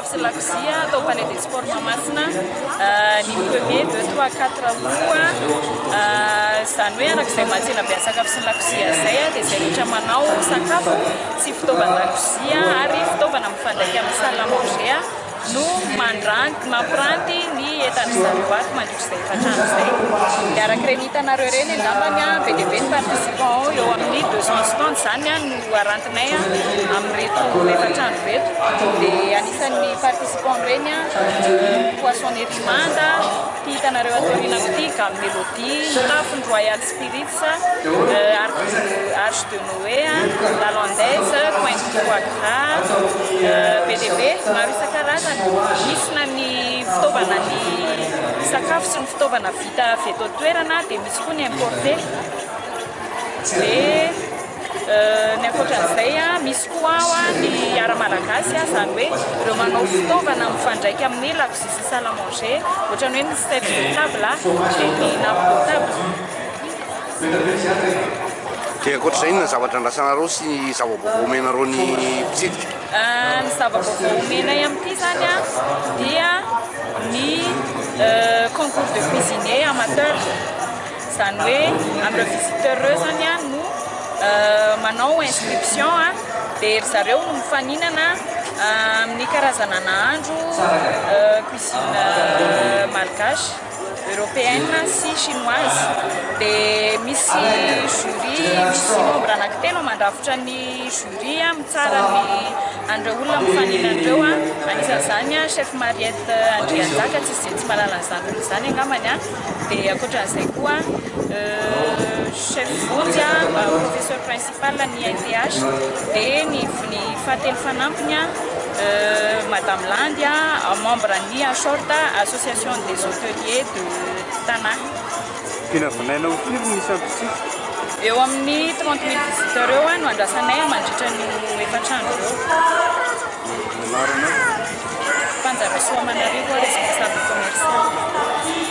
sy ny lakozia atao Palais des Sports Mahamasina ny premier, deux, trois, quatre août. Izany hoe araka izay maha tsena be ny sakafo sy ny lakozia izay dia izay rehetra manao sakafo sy fitaovan-dakozia ary fitaovana mifandraika amin'ny salle à manger no mandranty, mampiranty ny entan-dry zareo ato mandritra izay efatr'andro izay. Dia araka ireny hitanareo ireny angambany, be dia be ny participants ao, eo amin'ny 200 stands izany no arantinay amin'ireto efatr'andro ireto. Dia anisan'ny participants amin'ireny Poissonnerie Manda, ity hitanareo ato aorianako ity, Gamme Melody, ny tafony Royal Spirits, Arche de Noé, La Landaise, Coin du Foie Gras, be dia be, maro isan-karazany. Misy na ny fitaovana ny sakafo sy ny fitaovana vita avy eto an-toerana dia misy koa ny importé. Dia ny ankoatran'izay, misy koa ao ny ara-malagasy, izany hoe ireo manao fitaovana mifandraika amin'ny lakozia sy salle à manger, ohatran'ny hoe ny set de table dia ny nappe de table. Dia ankoatr'izay, inona ny zavatra andrasanareo sy ny zava-baovao omenareo ny mpitsidika? Ny zava-baovao omenay amin'ity izany dia ny concours de cuisinier amateur. Izany hoe amin'ireo visiteur ireo izany no manao inscription dia ry zareo no mifaninana amin'ny karazana nahandro cuisine malgache, européenne sy chinoise. Dia misy jury, misy membre anankitelo mandrafitra ny jury mitsara ny an'ireo olona mifaninana ireo. Anisan'izany chef Mariette Andrianjaka, tsisy izay tsy mahalala an'izany olona izany angambany. Dia ankoatran'izay koa chef Vonjy, professeur principal ny ITH, dia ny fahatelo fanampiny Madame Landy, membre ny ASHORT, Association des hôteliers de Tana. Vinavinaina ho firy ny isan'ny mpitsidika? Eo amin'ny 30 000 visiteurs eo no andrasanay mandritra ny efatr'andro eo. Anaranao? Mpanjarasoa Manarivo, responsable commercial.